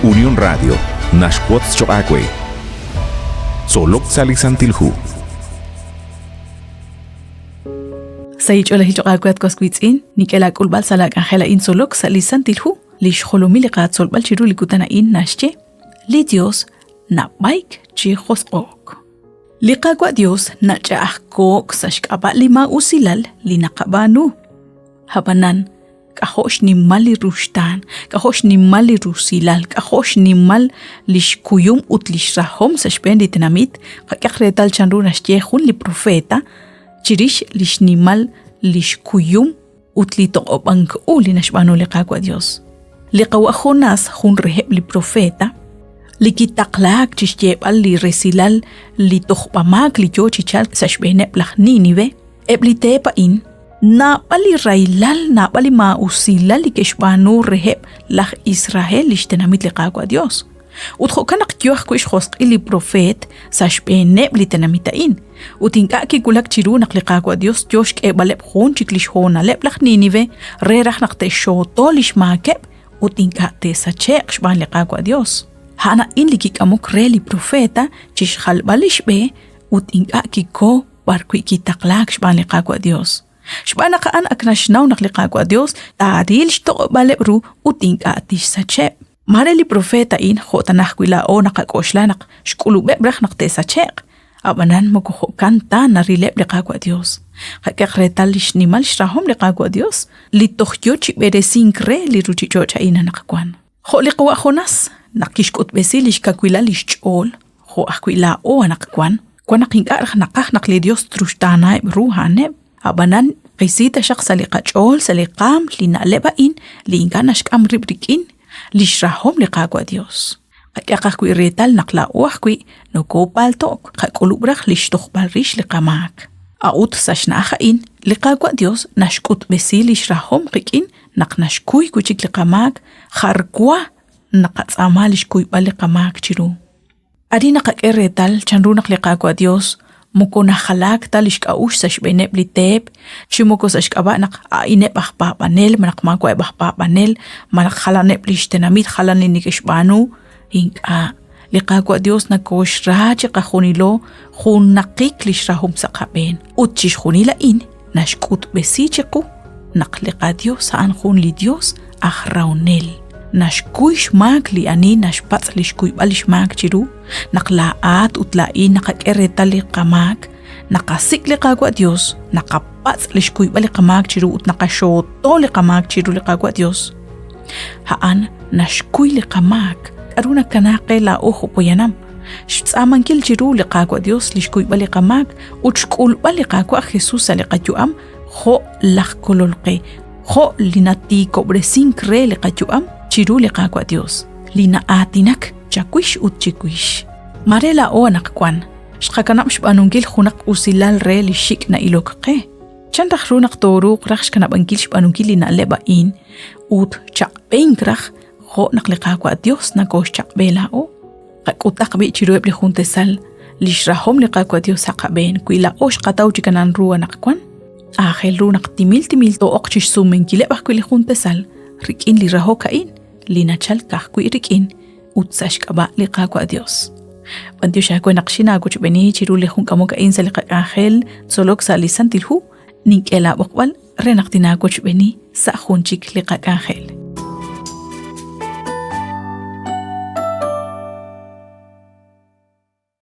Unión Radio naxwotz choq' aawe. Tzolok sa' li Santil Hu. Sa' ch'oolejil choq' aawe at was wiitz'in, nink'e laak'ulb'al sa' laak'anjel a'in tzolok sa' li Santil Hu. Li xjolomil li qatzolb'al chiru li kutan a'in naxye, Li Dios nab'ayk chi josq'o'k. Li Qaawa' Dios nach'a'ajko'k sa' xk'ab'a' li maa'usilal li naqab'aanu. Ab'anan, k'ajo' xnimal li ruxtaan, k'ajo' xnimal li rusilal, k'ajo' xnimal li xkuyum ut li xrahom sa' xb'een li tenamit, qak'ehaq reetal chanru naxye jun li profeta chirix li xnimal li xkuyum ut li toq'ob'ank u li naxb'aanu li Qaawa' Dios. Li qawa' Jonás, jun reheb' li profeta, li kitaqlaak chi xyeeb'al li resilal li tojb'amaak li yoo chi chalk sa' xb'eeneb' laj Nínive, eb' li teep a'in, naab'al li rahilal, naab'al li maa'usilal li ke'xb'aanu reheb' laj Israel li xtenamit li Qaawa' Dios. Ut jo'kan naq yo ajwi' xjosq'il li propeet sa' xb'eeneb' li tenamit a'in, ut ink'a' kiwulak chiru naq li Qaawa' Yos yo xk'eeb'aleb' jun chik li xhoonaleb' laj Nínive re raj naq te'xxooto li xmaakeb' ut ink'a' te'sache'q xb'aan li Qaawa' Yos. A'an a'in li kik'amok re li propeet chi xjalb'al li xb'e ut ink'a' kiko b'arwi' kitaqlaak xb'aan li Qaawa' Yos. Xb'aan naq a'an ak naxnaw naq li Qaawa' Yos taaril xtoq'ob'aaleb' ru ut ink'a' tixsacheb'. Maare li propeet a'in jo' tana ajwi' laa'o naqak'oxla naq xk'ulub'eb' raj naq te'sache'q, ab'anan moko jo'kan ta narileb' li Qaawa' Yos. Qak'ehaq reetal li xnimal xrahom li Qaawa' Yos li toj yo chi b'eresink re li ruuchich'och' a'in anaqwan. Jo' li qawa' Jonás, naq kixk'utb'esi li xkawilal li xch'ool, jo' ajwi' laa'o anaqwan, wan naq ink'a' raj naqaj naq li Yos truxtaanaheb' ru a'aneb'. Ab'anan, qisi taxaq sa' li qach'ool, sa' li qaanm li na'leb' a'in li ink'a' naxk'am rib' rik'in li xrahom li Qaawa' Yos. Qak'ehaq ajwi' reetal naq laa'o ajwi' nokoopalto'k, qak'ulub' raj li xtojb'al rix li qamaak. A'ut sa' xna'aj a'in, li Qaawa' Yos naxk'utb'esi li xrahom qik'in naq naxkuy wi' chik li qamaak jar wa naqatz'aama li xkuyb'al li qamaak chiru. Arin naqak'e reetal chanru naq li Qaawa' Dios moko najalaak ta li xk'a'uxl sa' xb'eeneb' li teep, chi moko sa' xk'ab'a' naq a'ineb' aj paab'anel malaj maawa'eb' aj paab'anel, malaj jalaneb' li xtenamit jalan li neke'xb'aanu. Ink'a', li Qaawa' Dios nakooxra chiqajunilo junnaqik li xrahom sa' qab'een. Ut chixjunil a'in naxk'utb'esi chiqu naq li qaDios a'an jun li Dios aj rahonel. Naxkuy xmaak li ani naxpatz' li xkuyb'al li xmaak chiru, naq laa'at ut laa'in naqak'e reetal li qamaak, naqasik' li Qaawa' Dios, naqapatz' li xkuyb'al li qamaak chiru ut naqaxooto li qamaak chiru li Qaawa' Dios. A'an naxkuy li qamaak, k'aru nakanaak qe laa'o jo' poyanam, xtz'aamankil chiru li Qaawa' Dios li xkuyb'al li qamaak ut xk'ulb'al li Qaawa' Jesus sa' li qayu'am jo' laj Kolol qe, jo' li natiikob'resink re li qayu'am chiru li Qaawa' Dios, li na'aatinak chawix ut chiwix. Mare laa'o anaqwan xqakanab' xb'aanunkil junaq usilal re li xik' na'ilok qe. Chan raj ru naq tooruuq raj xkanab'ankil xb'aanunkil li na'leb' a'in ut chaq'b'enk raj jo' naq li Qaawa' Dios nakooxchaq'b'e laa'o? Qak'utaq b'i' chiruheb' li jun tasal li xrahom li Qaawa' Dios sa' qab'een wi laa'o xqataw chi kanan ru anaqwan. Aajel ru naq timil timil too'oq chi xsumenkileb' ajwi' li jun tasal rik'in li rahok a'in li nachalk ka'ajwi' rik'in ut sa' xk'ab'a' li Qaawa' Dios. B'antiox aawe naq xinaawochb'eeni chiru li jun k'amok a'in sa' li qak'anjel tzolok sa' li Santil Hu, nink'e laab'oqb'al re naq tinaawochb'eeni sa' jun chik li qak'anjel.